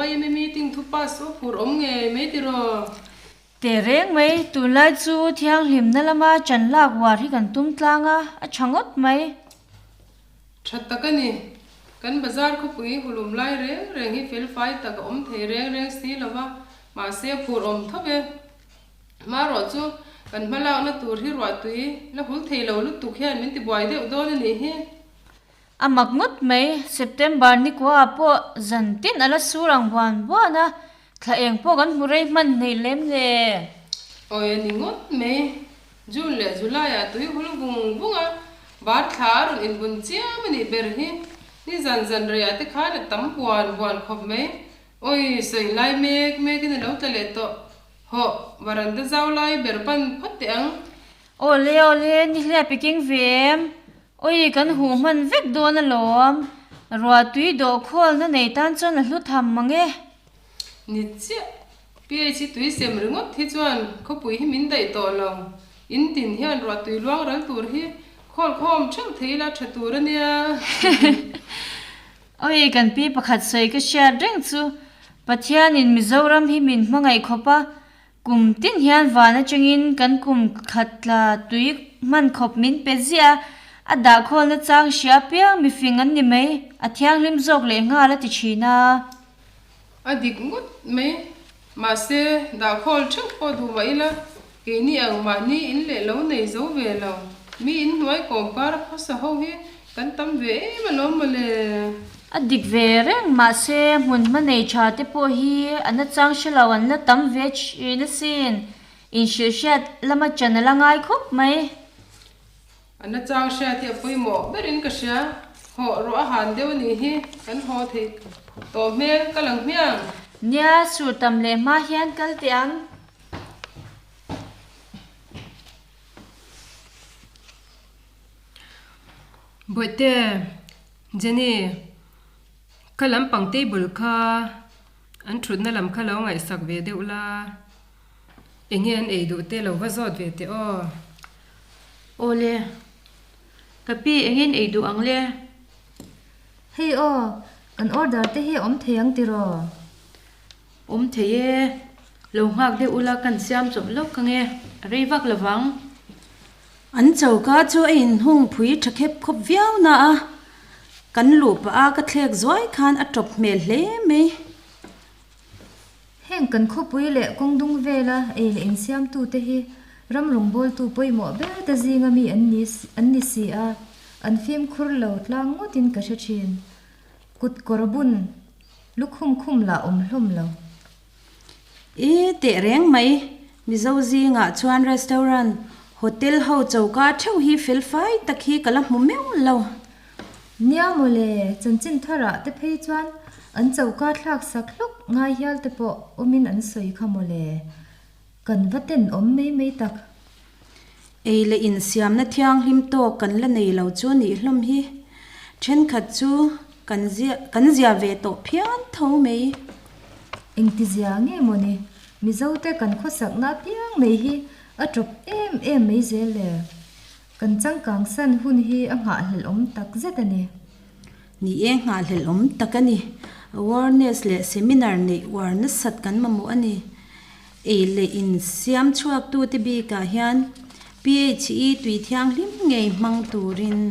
Yma meeting thu pass chu phur awm ngei mai tiraw? Teh reng mai, tunlai chu thianghlimna lama chan lak uar hi kan tum tlang a, a tha ngawt mai. Tha tak a ni. Kan bazar khawpui hulum lai reng reng hi felfai tak a awm thei reng reng si lo va, mahse phur awm tho e. Hmarawh chu kan hma lakna tur hi ruahtui la hul thei lo lutuk hian min tibuai deuh dawn a nih hi. A mak ngawt mai, September nikua ah pawh zan tin a la sur ang buan buan a, thla eng pawh kan hmu rei hman hneih lem le. Awi a ni ngawt mai, June leh July ah tui hul vung vung a, bar thla a rawn inbun chiam a nih ber hi, ni zan zan reiah te khan a tam buan buan khawp mai, awi sawi lai mek mek in a lo tla leh tawh, hawh varanda zau lai ber pan phawt teh ang. Awle awle, ni hliah piking ve em? Awi kan huh hman vek dawn alawm, ruah tui dawh khawlna nei tan chuan a hlu tham mang e. Ni chiah, PH hi tui sem ringawt hi chuan khawpui hi min daih tawh lo, in tin hian ruah tui luang ral tur hi khawl khawm theuh thei ila tha tur a nia. Awi kan pi pakhat sawi ka hriat reng chu, Pathianin Mizoram hi min hmangaih khawp a, Kum tin hian van atangin kan kum khat tla tui hman khawp min pe ziah a, a dahkhawlna chang hria apiang mifing an ni mai, a thianghlim zawk leh nghal a ti thin a. A dik ngawt mai, mahse dahkhawl theuh pawh duh mah ila, keini ang mahni in leh lo nei zo ve lo, mi in hnuai kawm kar a khawsa ho hi Kan tam ve em alawm mawle. A dik ve reng mahse hmun hma nei tha te pawh hi a nachang hre lo an la tam ve thin asin. Inhrilhhriat lama chan a la ngai khawp mai. A nachang hriat hi a pawimawh berin ka hria. Hawh ruah a han deuh anih hi kan haw theih tawh hmel ka lang hmiang. Nia, sur tam leh hma hian kal teh ang. Bawihte, Jenny, ka lampang table kha an thutna lam kha lo ngaihsak ve deuh la, enge an ei duh te lo va zawt ve teh aw. Awle, ka pi engin ei duh ang le? Hei aw, kan order te hi a awm thei ang tiraw? Awm thei e, lo nghak deuh ula kan siam chawp lawk ang e, a rei vak lovang. An choka chu a inhung phui tha khep khawp viau na a, kan luh pah a ka thlek zuai khan a tawp hmel hle mai. Heng kan khawpui leh kawng dung vela ei leh insiamtute hi ram rawngbawltu pawimawh ber te zinga mi an ni an ni si a, an fimkhur lo tlang ngawtin ka hre thin. Kut kawr bun lukhum khum lah awm hlawm lo. I teh reng mai, Mizo zingah chuan restaurant, hotel ho choka theuh hi fel fai tak hi ka la hmu meuh lo. Nia mawle, chanchin tharah te phei chuan an choka thlak sak hlawk ngai hial te pawh awmin an sawi kha mawle. Kan va ten awm mai mai tak. Ei leh insiamna thianghlim tawk kan la nei lo chu nih hlawm hi. Thenkhat chu kan zia kan zia ve tawh phian tho mai. Engtizia nge mawni Mizote kan khawsakna apiang mai hi a tawp em em mai zel le. Kan changkang san hun hi a nghahhlelh awm tak zet a ni. Ni e, nghahhlelh awm tak a ni. Awareness leh seminar neih uar nasat kan mamawh a ni. Ei leh in siam chhuaktute bikah hian PHE tui thianghlim ngei hmang turin.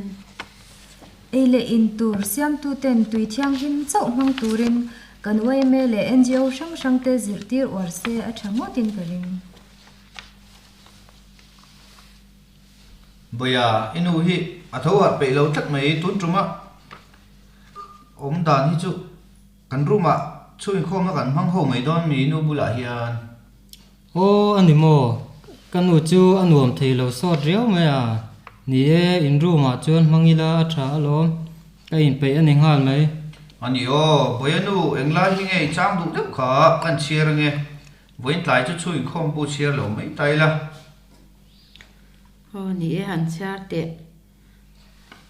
Ei leh in tur siamtuten tui thianghlim chauh hmang turin kan yma leh ngo hrang hrangte zirtir uar se a tha ngawtin ka ring. Bawia, i nu hi a tho harh peih lo tlat mai tun tuma awm dan hi chu. Kan room ah chhungkhawmna kan hmang ho mai dawn mi nu bulah hian. Aw a ni maw? Ka nu chu a nuam thei lo sawt riau mai a. Ni e, in room ah chuan hmang ila a tha alawm. Ka inpeih a ni nghal mai. A ni aw, Bawia nu englai hi nge i chang duh deuh kha kan chhiar ange. Vawiin tlai chu chhungkhawm pawh chhiar lo mai ta ila. Aw ni e, han chhiar teh.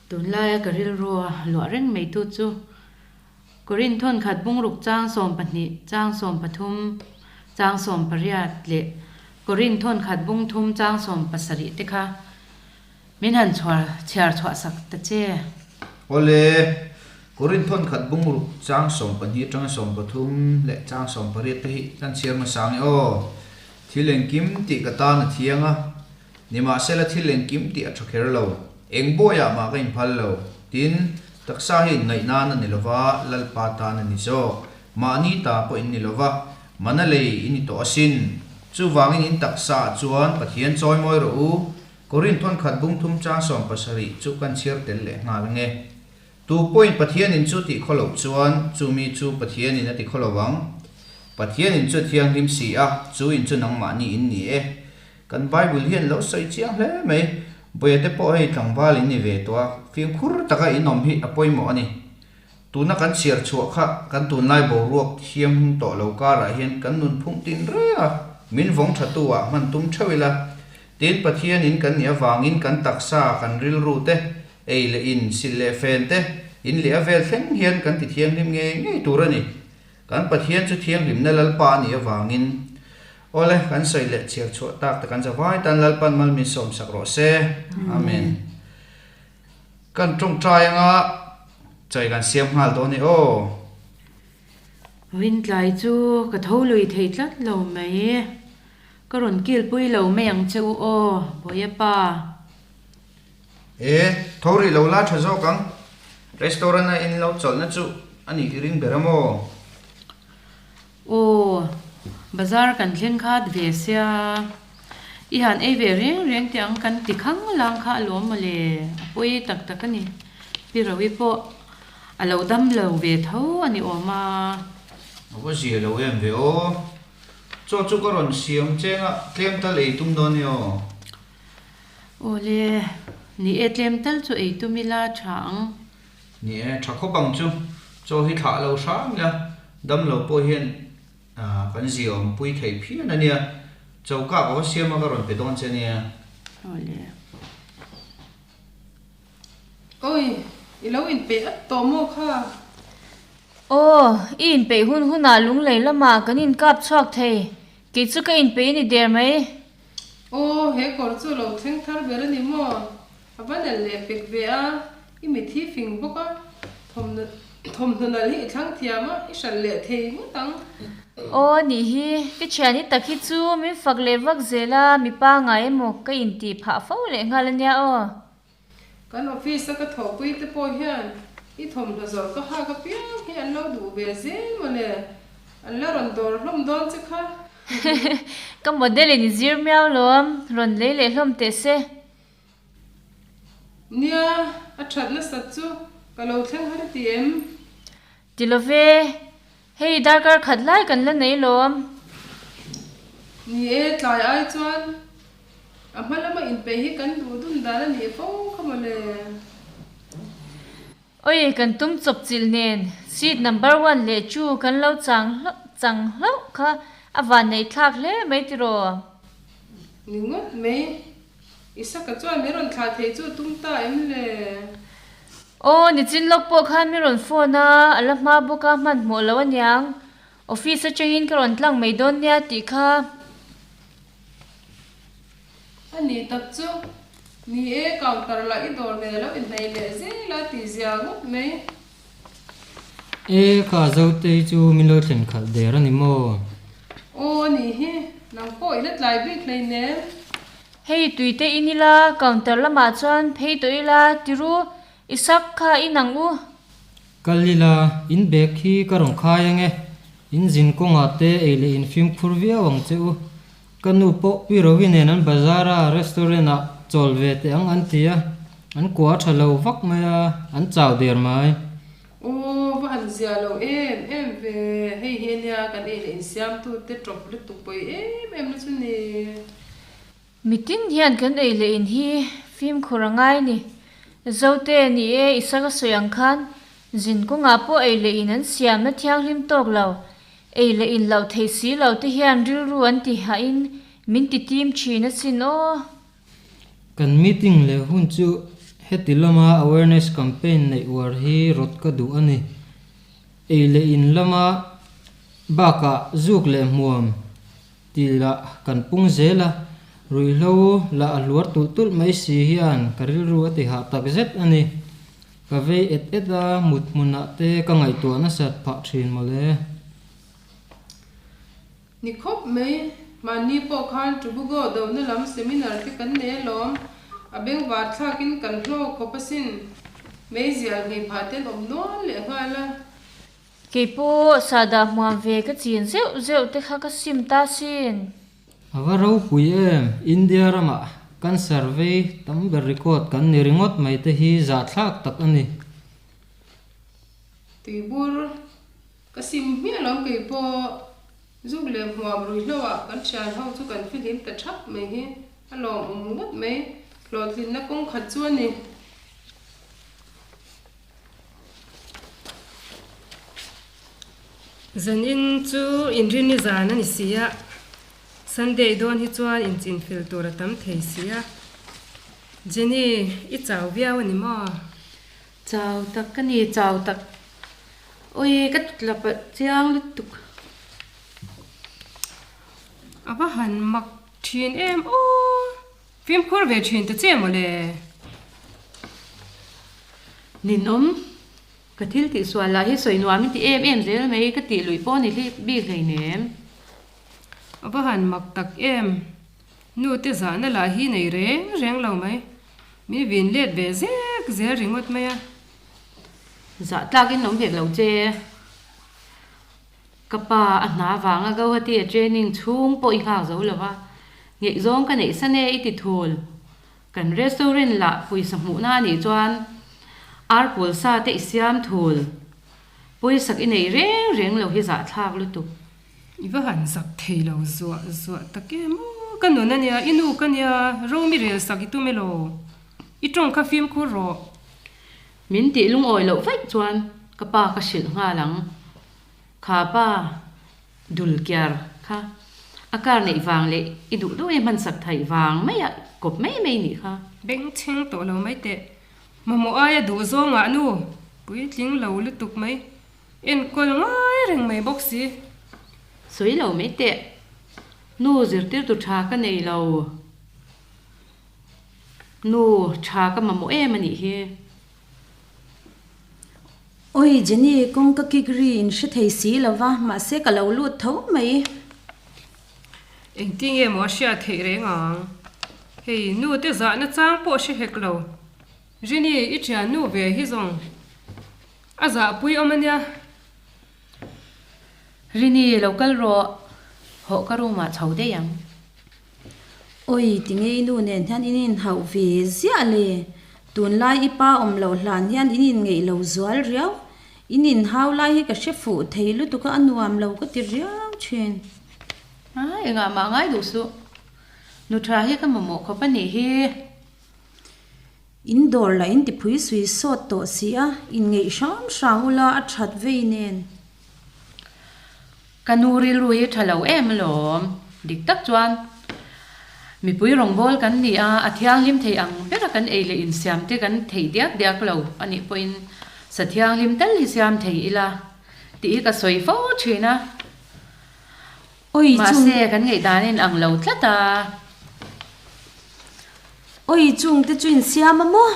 Tunlaia ka rilrua luah reng mai tu chu. Korin thawnkhat bungruk chang 12, chang 13, chang 18 leh Korin thawnkhat bungthum chang 17 te kha min han chhuar chhiar chhuah sak ta che. Awle. Korinth thawnkhat bungruk chang 12 atanga 13 leh chang 18 te hi kan chhiar hmasa ang e aw. Thil engkim tih ka tan a thiang a, nimahsela thil engkim tih a tha kher lo. Eng bawiah mah ka inphal lo. Tin, taksa hi inngaih nan a ni lova, Lalpa tan a ni zawk. Mahni ta pawh in ni lova, mana lei i ni tawh asin. Chuvangin in taksa ah chuan Pathian chawi mawi rawh u. Korinth thawnkhat bungthum chang 70 chu kan chhiar tel leh nghal ange. Tu pawhin Pathianin chu tih khaw loh chuan chu mi chu Pathianin a ti khaw lo ang. Pathianin chu a thianghlim si a, chu in chu nangmahni in ni e. Kan Bible hian lo sawi chiang hle mai. Bawia te pawh hei tlangval in ni ve tawh a, fimkhur taka in awm hi a pawimawh a ni. Tuna kan chhiar chhuah kha kan tunlai boruak thiam tawh lo karah hian kan nunphung tin reng a, min vawng tha tu ah hman tum theuh ila. Tin, Pathianin kan nih avangin kan taksa, kan rilru te, Ei leh in, silh leh fen te, in leh a vel thleng hian kan ti thianghlim ngei ngei tur a ni. Kan Pathian chu thianghlimna Lalpa a nih avangin. Awle, kan sawi leh chhiar chhuah tak te kan zavai tan Lalpan mal min sawmsak rawh se. Amen. Kan tawngtai anga chai kan siam nghal dawn e aw. Rintlai chu ka tho lui thei tlat lo mai. Ka rawn kilpui lo mai ang che u aw, Bawiha pa. E, tho rih lo la tha zawk ang. Restaurant a in lo chawlhna chu a nih i ring ber a maw? Aw, bazar kan thleng khat ve sia. I han ei ve reng reng teh ang kan ti khang lang kha alawm mawle, a pawi tak tak a ni. Pi Rovi pawh a lo dam lo ve tho a ni awm a. A va zia lo em ve aw. Chaw chu ka rawn siam cheng a, tlem tal ei tum dawn e aw. Awle, ni e tlem tal chu ei tum ila tha ang. Ni e, tha khawp ang chu. Chaw hi thlah lo hram ila, dam lo pawh hian kan zia awm pui thei phian a nia. Choka ka va siam a ka rawn pe dawn che nia. Awle. Awi, i lo inpeih at tawh maw kha? Aw, i inpeih hun hunah lunglei lamah kan inkap chhuak thei. Kei chu ka inpeih a ni der mai. Aw, he kawr chu lo thleng thar ber a ni maw? A va nalh leh pek ve a, i mithi fing bawk a, thawmhnaw nalh hi i thlang thiam a, i hralh leh thei ngawt ang. Aw, nih hi, ka thian hi tak hi chu min fak leh vak zel a, mipa ngai emaw ka intih phah fo leh nghal a nia aw. Kan office a ka thawhpui te pawh hian i thawmhnaw zawrh ka hak apiang hi an lo duh ve zel mawle, an la rawn dawr hlawm dawn che kha. Ka model in i zir miau lo a, rawn lei leh hlawm teh se. Nia, a that nasat chu ka lo thleng har ti em? Ti lo ve, hei darkar khat lai kan la nei lawm. Ni e, tlai ai chuan a hma lama inpeih hi kan duh dun dan a nih fo kha mawle. Oi, kan tum chawp chilh nen seat number one leh two kan lo chang chang hlauh kha a van neih thlak hle mai tiraw? Ni ngawt mai, Isaka chuan min rawn thlah thei chu tum ta em le? Aw, nichin lawk pawh khan min rawn phone a, a la hma bawk a, hmanhmawh lo aniang. Office atangin ka rawn tlang mai dawn nia tih kha. A ni tak chu, ni e, counter lah i dawr nen a lo inhnaih leh zel a tih zia ngawt mai. E, kha Zotei chu min lo thlen khalh der a ni maw? Aw a nih hi, nang pawh i la tlai bik hleinem. Hei tuite in ila, counter lamah chuan phei tawh ila, tiru, i sak kha in ang u. Kal ila, in bag hi ka rawn khai ang e, in zin kawngah te ei leh in fimkhur viau ang che u. Ka nu pawh Pi Rovi nen an bazar a, restaurant ah chawl ve teh ang an ti a, an kua a tha lo vak mai a, an chau der mai. Aw, va han zia lo em em ve, hei hi ania kan ei leh insiamtu te tawp lutuk pawi em em na chu ni. Mitin hian kan ei leh in hi fimkhur a ngai ni. Zote ni e, Isaka sawi ang khan zin kawngah pawh ei leh in an siamna thianghlim tawk lo. Ei leh in loh theih si lo te hian rilru an ti hahin min ti tim thin asin aw. Kan meeting leh hun chu heti lama awareness campaign neih uar hi rawt ka duh a ni. Ei leh in lama bakah zuk leh hmuam ti lah kan pung zel a, ruihhlo lah a hluar tulh tulh mai si hian ka rilru a ti hah tak zet a ni. Ka vei et et a, mut hmunah te ka ngaihtuah nasat phah thin mawle. Ni khawp mai, mahni pawh khan Tubugo dona lam seminar te kan nei alawm, a bengvar thlakin kan hlawk khawp asin. Meizial nghei phah te an awm nual leh nghal a. Kei pawh sahdah hmuam ve ka chin zeuh zeuh te kha ka sim ta sin. A va ropui em, India ramah cancer vei tam ber record kan ni ringawt mai te hi zahthlak tak a ni. Tuibur, Ka sim hmiah lawm kei pawh zuk leh hmuam ruihhlo ah kan thian ho chu kan fihlim ta thap mai hi a lawmawm ngawt mai, hlawhtlinna kawng khat chu a ni. Zanin chu inrinni zan a ni si a, Sunday dawn hi chuan inchinfel tur a tam thei si a. Jenny, i chau viau a ni maw? Chau tak ka ni, chau tak. Awi, ka tla palh chiang lutuk. A va han mak thin em aw! Fimkhur ve thin ta che mawle. Ninawm, ka thil tih sual lah hi sawi nuam i ti em em zel mai, ka tih luih pawh ni hlip bik hleinem. A va han mak tak em, nu te zahna lah hi nei reng reng lo mai, min vin let ve zek zel ringawt mai a. Zah tlakin awm hek lo che. Ka pa a hna vanga Gauhati a training chhung pawh i nghak zo lo va, ngeihzawng ka neih san e i ti thul. Kan restaurant lah pawisa hmuhna a nih chuan ar pawl sa te i siam thul. Pawisak i nei reng reng lo hi zahthlak lutuk. I va han zak thei lo zuah zuah tak em aw, ka nun a nia, i nu ka nia, Romi rel sak i tum elaw? I tawng kha fimkhur rawh. Min tih lungawi loh vaih chuan ka pa ka hrilh nghal ang. Kha pa dul kiar kha a car neih vang leh i duh duh i hmansak thaih vang mai a kawp mai mai nih kha. Beng chheng tawh lo mai teh. Mamawh aia duh zawng ah nu puitling lo lutuk mai. Enkawl ngai reng mai bawk si. Sawi lo mai teh. Nu zirtirtu tha ka nei lo. Nu tha ka mamawh em a nih hi. Oi Jenny, kawngka kik ri in hre thei si lo va, mahse ka lo lut tho mai. Engtin nge maw a hriat theih reng ang? Hei, nu te zahna chang pawh hre hek lo. Rini, i thian nu ve hi zawng a zahpui awm a nia. Rini, lo kal rawh. Hawh ka room ah chho daih ang. Oi, tinge i nu nen hian in inhauh ve ziah le? Tunlai i pa awm loh hlan hian in inngeih lo zual riau. In inhau lai hi ka hre fuh thei lutuk a, a nuam lo ka ti riau thin. A, engah mah ngai duh suh. Nu tha hi ka mamawh khawp a nih hi. In dawr lah in tiphui sui sawt tawh si a, inngeih hram hram ula a that vei nen. Ka nu rilru hi tha lo em alawm. Dik tak chuan mipui rawngbâwl kan ni a, a thianghlim thei ang bera kan ei leh insiam te kan theih diak diak lo a nih pawhin sa thianghlim tal hi siam thei ila tih hi ka sawi fo thin a. Oi chung. Mahse kan ngaihdan a inang lo tlat a. Oi chung te chu insiam a maw?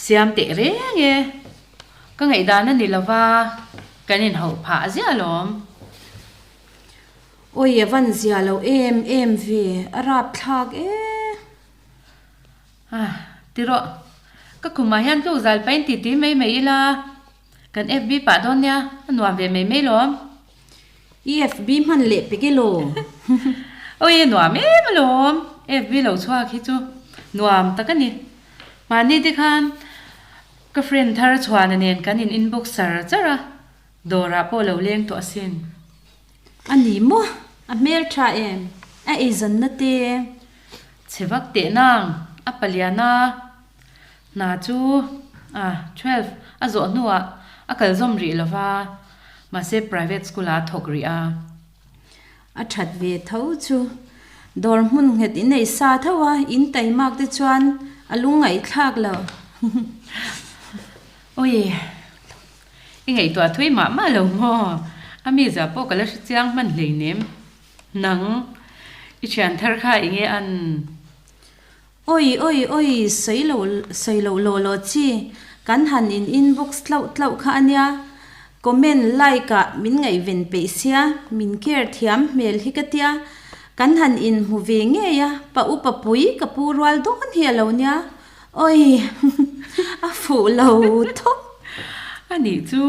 Siam teh reng e. Ka ngaihdan a ni lova, kan inhauh phah ziah alawm. Awi a van zia lo em em ve, a rapthlak e. Ah, ti rawh. Ka khumah hian tluk zal pahin titi mai mai ila, kan FB pah dawn nia, a nuam ve mai mai lawm. I FB hman leh pek elaw? Awi a nuam em alawm, FB lo chhuak hi chu nuam tak a ni. Mahni te khan Ka friend thar chhuana nen kan in inbox char char a, dawrah pawh lo leng tawh asin. A ni maw? A hmel tha em? A eizawnna te? Chhe vak teh nang, a paliana hna chu a twelve a zawh hnuah a kal zawm rih lo va, mahse private school ah a thawk rih a. A that ve tho chu. Dawr hmun nghet in ei sa tho a, in taimak te chuan a lungngaihthlak lo. Ui, i ngaihtuah thui mah mah lo maw? A mi zah pawh ka la hre chiang hman hleinem. Nang, i thian thar kha eng nge an? Oi oi oi sawi lo sawi loh law law chi kan han in inbox tlauh tlauh kha ania comment like ah min ngaihven peih sia min care thiam hmel hi ka tia kan han in hmu ve ngei a pa upa pui ka pu rual dawn hi alo nia oi a fuh lo thawk. Anih chu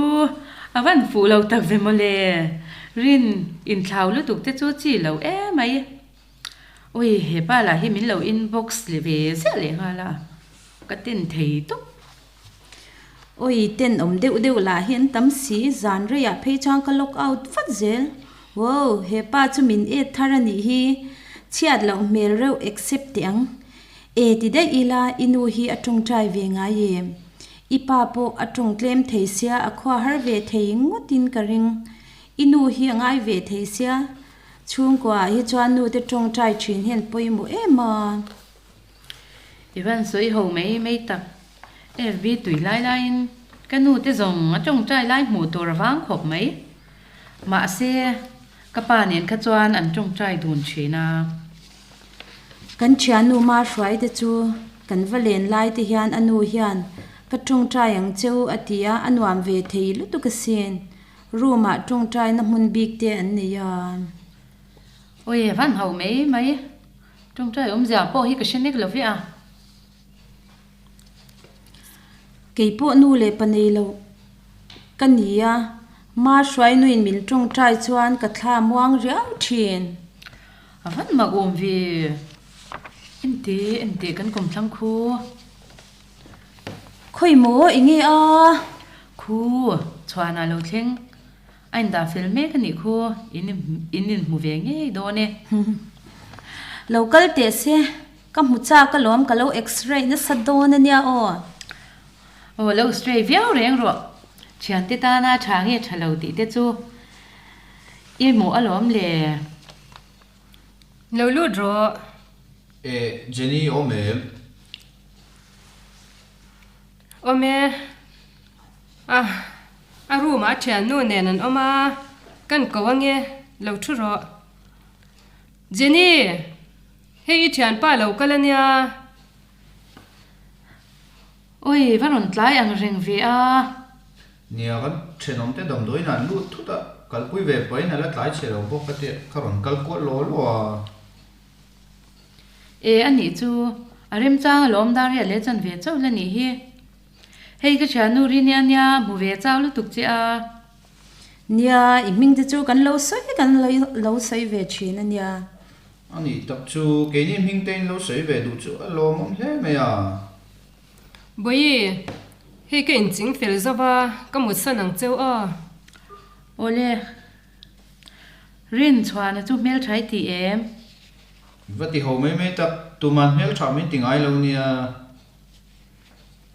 a van fuh lo tak ve mawle rin inthlau lutuk te chu chi lo emai. Ui, he pa lah hi min lo inbox leh ve ziah leh nghal a, ka ten thei tawp. Ui, ten awm deuh deuh lah hi an tam si, zan reiah phei chuan ka log out vat zel. Wow, he pa chu min et thar a nih hi, chhiat loh hmel reuh accept teh ang. E ti daih ila, i nu hi a tawngtai ve ngai em? I pa pawh a tawng tlem thei sia, a khua har ve thei ngawtin ka ring. I nu hi a ngai ve thei sia. Chhungkua ah hi chuan nu te tawngtai thin hian pawimawh em a. I van sawi ho mai mai tak. FB tui lai laiin ka nu te zawng a tawngtai lai hmuh tur a vang khawp mai. Mahse, ka pa nen kha chuan an tawngtai dun thin a. Kan thiannu ma hruai te chu kan va len lai te hian a nu hian ka tawngtai ang cheu a ti a, a nuam ve thei lutuk asin. Room ah tawngtaina hmun bik te an nei a. Awi van hau mai mai. Tawngtai awmzia pawh hi ka hre nek lo ve a. Kei pawh nu leh pa nei lo ka ni a, ma hruainuin min tawngtai chuan ka thla muang riau thin. A van mak awm ve. Ente ente kan kawmthlang khu. Khawi maw i nge a? Khu, chhuanah lo thleng. A indah fel mek a nih khu, in in inhmu ve ngei dawn e. Lo kal teh se, ka hmu chak alawm ka lo x-ray nasa dawn a nia aw. Aw, lo x-ray viau reng rawh. Thiante tana tha nge tha lo tih te chu i hmuh alawm le. Lo lut rawh. E, Jenny awm em? Awm e. A, a room ah a thiannu nen an awm a, kan ko ange, lo thu rawh. Jenny, hei i thianpa lo kal ania. Oi, va rawn tlai ang reng ve a. Nia, kan thenawm te damdawiin an lut thut a, kalpui ve pahin a la tlai chhe lo bawk a tia, ka rawn kal kual law law a. E, a nih chu, a remchang alawm dar riat leh chan ve chauh la nih hi. Hei ka thiannu ri nia nia, hmu ve chau lutuk che a. Nia, i hming te chu kan lo sawi kan lo sawi ve thin a nia. A nih tak chu, keini hming te in lo sawi ve duh chu a lawmawm hle mai a. Bawihi, hei ka inching fel zo va, ka mutsan ang cheu aw. Awle, Rinchhuana chu hmeltha i ti em? Va ti ho mai mai tak, tuman hmeltha min ti ngai lo nia.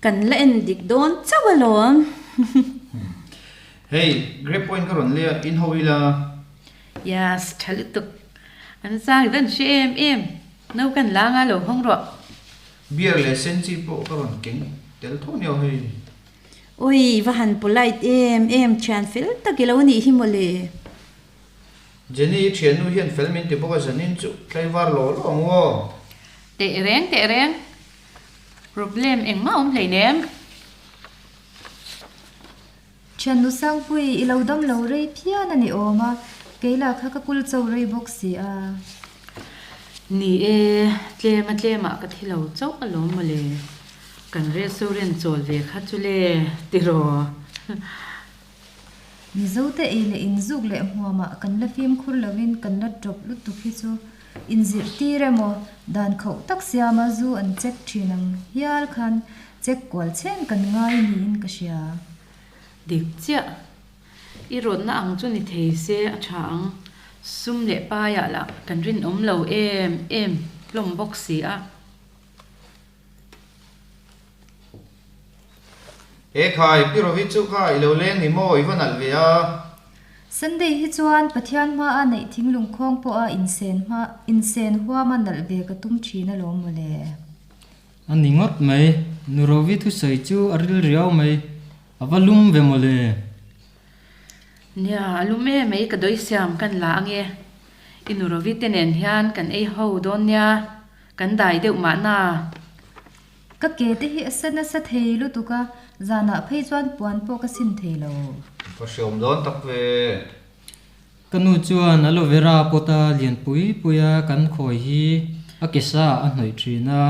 Kan la en dik dawn chauh alawm. Hei, Grape Point ka rawn lei a, in ho ila. Yes, tha lutuk. An sang dan hre em em. No kan la nga lo hawng rawh. Beer leh sen chi pawh ka rawn keng tel tho nia hei. Oi, va han polite em em, thian fel tak i lo nih hi mawle. Jenny i thiannu hian fel min ti bawk a zanin chu tlaivar law law ang u aw. Teh reng teh reng. Problem engmah awm hleinem. Thiannu Sangpui, i lo dam lo rei phian a ni awm a, kei lah kha ka kul cho rei bawk si a. Ni e, tlem a tlemah ka thi lo chauh alawm mawle, kan restaurant chawl ve kha chu le tiraw. Mizote ei leh inzuk leh hmuamah kan la fimkhur loin kan la tawp lutuk hi chu inzirhtir emaw dan khauh tak siama zu an check thin ang hial khan check kual chhen kan ngai niin ka hria. Dik chiah. I rawtna ang chu ni thei se a tha ang. Sum leh paiah lah kan rinawm lo em em hlawm bawk si a. E khai, Pi Rovi chu kha i lo leng ni maw, i va nalh ve a. Sunday hi chuan Pathian hmaa neih thinglung khawng pawha insen hma insen huama nalh ve ka tum thin alawm mawle. A ni ngawt mai, Nu Rovi thusawi chu a ril riau mai, a va lum ve mawle. Nia, a lum em mai, ka dawi siam kan la ange. I Nu Rovi te nen hian kan ei ho dawn nia. Kan dai deuh mahna. Ka ke te hi a sa nasa thei lutuk a, zanah phei chuan puan pawh ka sin thei lo. Ka hreawm dawn tak ve. Ka nu chuan aloe vera pot a lian pui pui a kan khawi hi a ke sa a hnawih thin a,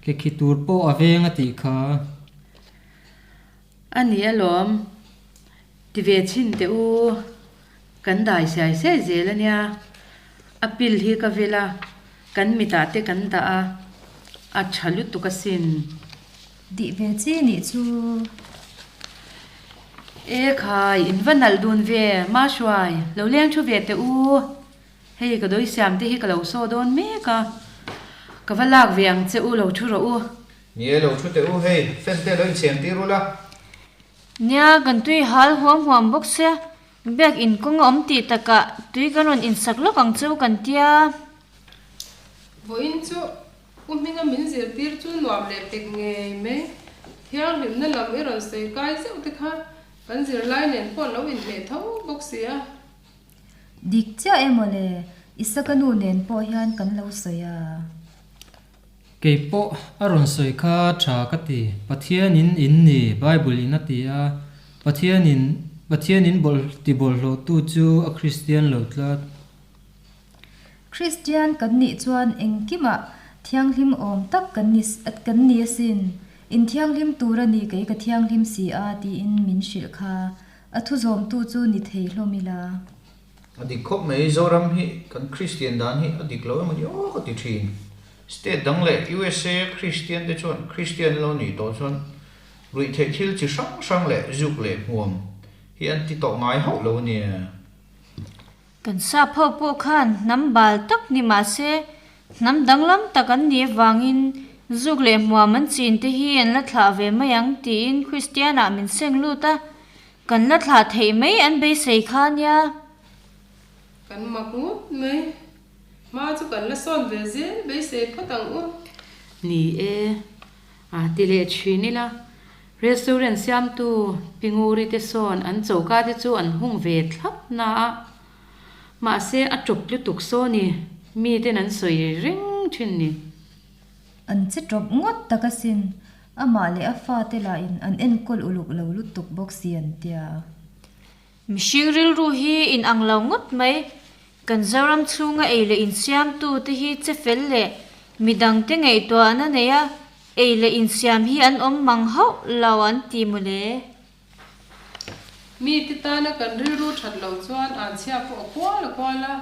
ke khi tur pawh a veng a tih kha. A ni alawm, ti ve chhin teh u, kan dai siai siai zel a nia, a pil hi ka vil a, kan mitah te kan dah a, a tha lutuk asin. Tih ve chi nih chu. E khai, in va nalh dun ve, Ma Hruai, lo leng thu ve teh u. Hei ka dawi siam te hi ka lo saw dawn mek a, ka va lak ve ang che u, lo thu rawh u. Ni e, lo thu teh u, hei fan te lo inchhem tir ula. Nia, kan tui hal huam huam bawk sia, biak in kawng a awm tih takah tui kan rawn insak lawk ang che u kan tia. Vawiin chu U Hminga min zirtir chu nuam leh pek ngei mai. Thianghlimna lam i rawn sawi kai zeuh te kha kan zirlai nen pawh lo inhmeh tho bawk si a. Dik chiah em aw le, Isaka nu nen pawh hian kan lo sawi a. Kei pawh a rawn sawi kha tha ka ti. Pathianin in ni, Bible in a ti a. Pathianin Pathianin bawlh ti bawlhhlawhtu chu a Kristian lo tlat. Kristian kan nih chuan engkimah thianghlim awm tak kan ni kan ni asin. Inthianghlim tur a ni kei ka thianghlim si a tiin min hrilh kha. A thu zawmtu chu ni thei hlawm ila. A dik khawp mai, Zoram hi kan Kristian dan hi a dik lo emaw ni aw ka ti thin. State dang leh USA Kristian te chuan Kristian lo nih tawh chuan ruihtheih thil chi hrang hrang leh zuk leh hmuam hi an ti tawh ngai hauh lo ania. Kan sap ho pawh khan hnam bal tak ni mah se, hnam danglam tak an nih avangin zuk leh hmuam an chin te hi an la thlah ve mai ang tiin Kristian ah min seng lut a, kan la thlah theih mai an beisei kha nia. Kan mak ngut mai. Hma chu kan la sawn ve zel beisei phawt ang u. Ni e, a ti leh thin ila, Restaurant siamtu Pi Nguri te sawn an choka te chu an hung ve thlap na a, mahse a tawp lutuk saw ni, mi ten an sawi reng thin ni. An che tawp ngawt tak asin, amah leh a fate lahin an enkawl uluk lo lutuk bawk si an tia. Mihring rilru hi in ang lo ngawt mai, kan Zoram chhunga ei leh insiamtu te hi che fel leh midangte ngaihtuahna nei a, Ei leh insiam hi an awm mang hauh lo an ti mawle. Mi te tana kan rilru that loh chuan anchhia pawh a kual a kual a,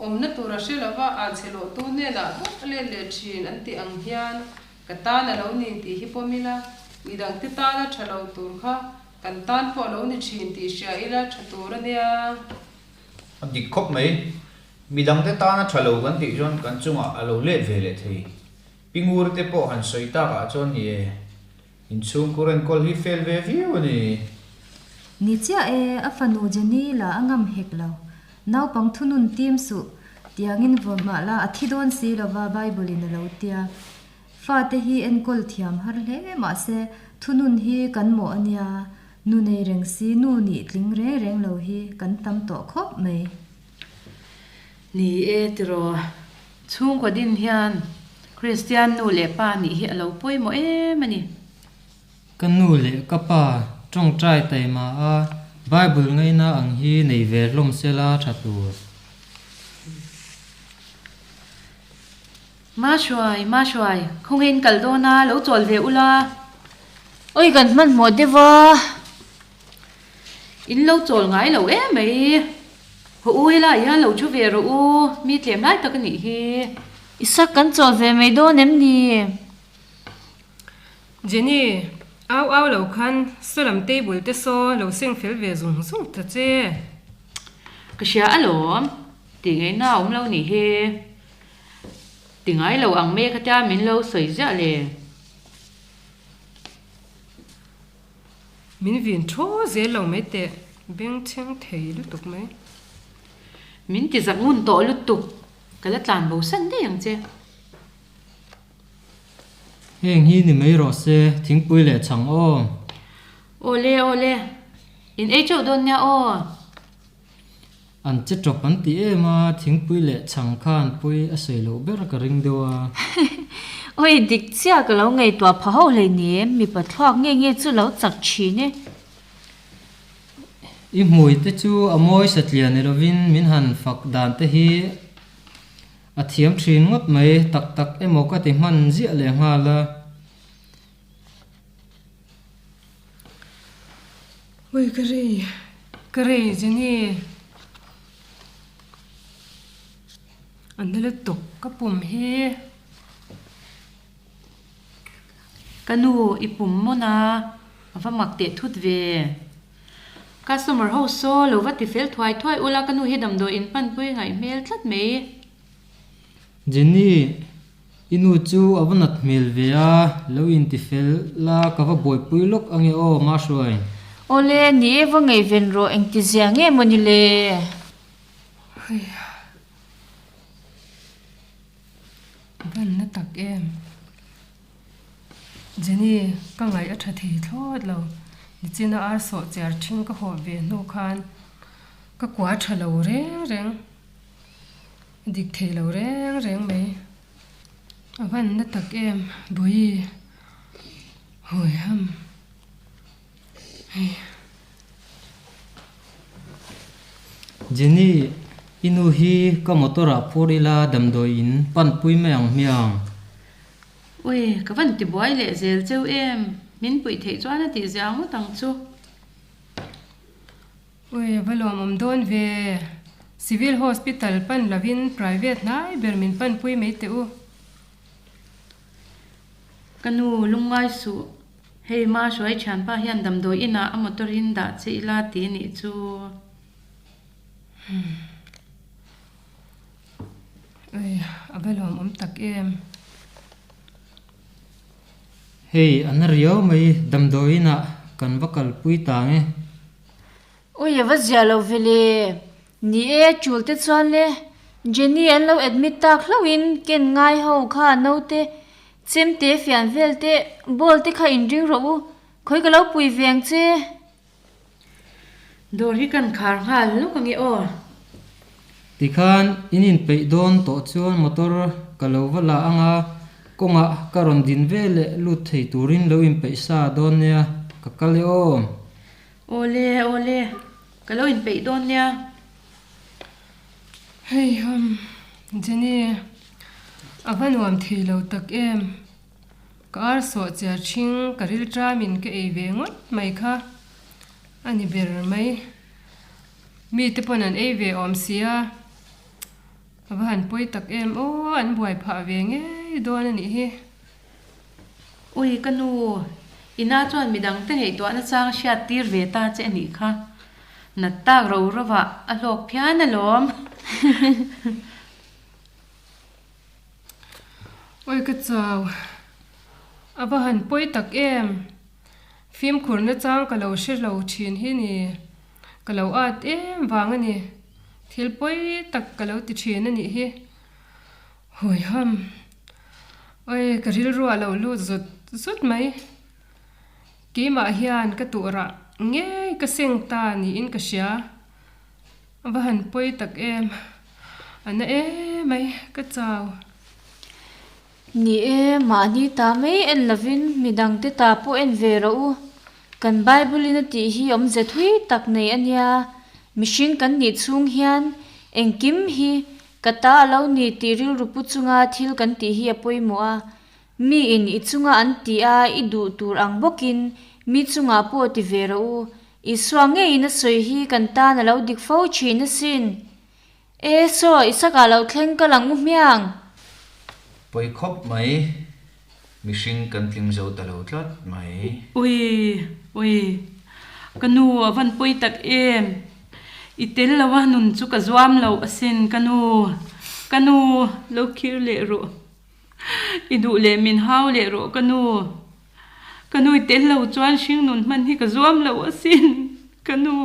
awmna tur a hre lova anchhe lawhtu hnenah bawk a let leh thin an tih ang hian ka tan a lo ni tih hi pawm ila, midang te tana tha lo tur kha kan tan pawh a lo ni thin tih hria ila tha tur a nia. A dik khawp mai. Midangte tana tha lo kan tih chuan kan chungah a lo let ve leh thei. Pi Ngur te pawh han sawi takah chuan ni e, inchhungkur enkawl hi fel ve viau a ni. Ni chiah e, a fanu Jenny la a ngam hek lo. Naupang thunun tim suh, tiangin vaw mah la a thi dawn si lova Bible in a lo tia. Fate hi enkawl thiam har hle mahse thunun hi kan mawh a nia, nu nei reng si nu nih tling reng reng lo hi kan tam tawh khawp mai. Ni e tiraw, chhungkaw din hian Kristian nu leh pa nih hi a lo pawimawh em a ni. Ka nu leh ka pa tawngtai taima a Bible ngaina ang hi nei ve hlawm sela tha tur. Ma hruai, ma hruai, khawnge in kal dawn a, lo chawl ve ula. Oi kan hmanhmawh deuh a. In lo chawl ngai lo em mai. Haw u helai hian lo thu ve rawh u, mi tlem lai tak a nih hi. Isak kan chawl ve mai dawn em ni? Jenny, au au lo khan saw lam table te saw lo seng fel ve zung zung ta che. Ka hria alawm, tih ngaihna a awm lo nih hi. Ti ngai lo ang mai khatia min lo sawi ziah le. Min vin thaw zel lo mai teh, beng chheng thei lutuk mai. Min ti zak ngun tawh lutuk, ka la tlan bo san daih ang che. Heng hi ni mai rawh se, thingpui leh chhang aw. Awle awle, in ei teuh dawn nia aw. An che tawp an ti em a, thingpui leh chhang khan pawi a sawi loh ber ka ring deuh a. Awi dik chiah ka lo ngaihtuah pha hauh hlei ni em, mipa thluak nge nge chu lo chak thin e. I hmui te chu a mawi satliah ni lovin min han fak dan te hi a thiam thin ngawt mai, tak tak emaw ka ti hman ziah leh nghal a. Ui ka rei, ka rei Jenny. A na lutuk ka pum hi. Ka nu i pum mawn a, a va mak teh thut ve. Customer ho saw lo va ti fel thuai thuai ula ka nu hi damdawi in panpui ngaih hmel tlat mai. Jenny, I nu chu a va nat hmel ve a, lo inti fel la ka va buaipui lawk ange aw Mahruai. Awle, ni e va ngaihven rawh engti zia nge maw ni le? Hei va na tak em? Jenny, ka ngaih a tha thei thlawt lo. Nichina ar sawh chiar thing ka hawh ve hnu khan ka kua tha lo reng reng. Dik thei lo reng reng mai. A van na tak em Bawihi hawi ham hei. Jenny, i nu hi ka motor ah phur ila damdawi in pan pui mai ang hmiang. Ui, ka van ti buai leh zel cheu em, min puih theih chuan a tih zia ngawt ang chu. Ui, a va lawmawm dawn ve. Civil Hospital pan lovin private hnai ber min panpui mai teh u. Ka nu, lungngai suh. Hei ma hruai thianpa hian damdawi inah a motor in dah che ila ti nih chu. Ui, a va lawmawm tak em. Hei, a na riau mai, damdawi inah kan va kalpui ta nge. Ui a va zia lo ve le. Ni e, tul te chuan le. Jenny an lo admit tak hlauh in ken ngai ho kha naute chemte fian vel te ball te kha in ring rawh u, khawi ka lo pui ve ang che. Dawr hi kan khar nghal lawk ange aw. Tikhan in inpeih dawn tawh chuan motor ka lo va la anga kawngah ka rawn din ve leh lut thei turin lo inpeih sa dawn nia, ka kal e aw. Awle, awle, ka lo inpeih dawn nia. Hei hum, Jenny, a va nuam thei lo tak em? Ka ar sawh chiar ṭhing ka ril ṭamin ka ei ve ngawt mai kha a ni ber mai. Mite pawn an ei ve awm sia, a va han pawi tak em aw, an buai phah ve ngei dawn a nih hi. Ui ka nu, ina chuan midang te ngaihtuahna chang hriat tir ve ta che a nih kha. Nat tak ro rovah a hlawk phian alawm. Ui ka chau, a va han pawi tak em. Fimkhurna chang ka lo hre lo thin hi ni. Ka lo at em vang a ni. Thil pawi tak ka lo ti thin a nih hi. Hawi ham. Oi, ka rilruah lo lut zut zut mai. Keimah hian ka tuhrah ngei ka seng ta niin ka hria. A va han pawi tak em. A na em mai, ka chau. Ni e, mahni ta mai en lovin midangte ta pawh en ve rawh u. Kan Bible-in a tih hi awmze thui tak nei a nia. Mihring kan nih chhung hian engkim hi ka ta a lo ni tih rilru pu chunga thil kan tih hi a pawimawh a. Miin i chunga an tih a i duh tur ang bawkin mi chungah pawh ti ve rawh u. Isua ngeiin a sawi hi kan tan a lo dik fo thin asin. E saw, Isaka lo thleng ka lang u hmiang. Pawi khawp mai, mihring kan tling zo ta lo tlat mai. Ui, ui, ka nu a van pawi tak em? I tel lo a nun chu ka zuam lo asin ka nu, ka nu lo khir leh rawh. I duh leh min hau leh rawh ka nu. Ka nu i tel lo chuan hring nun hman hi ka zuam lo asin ka nu.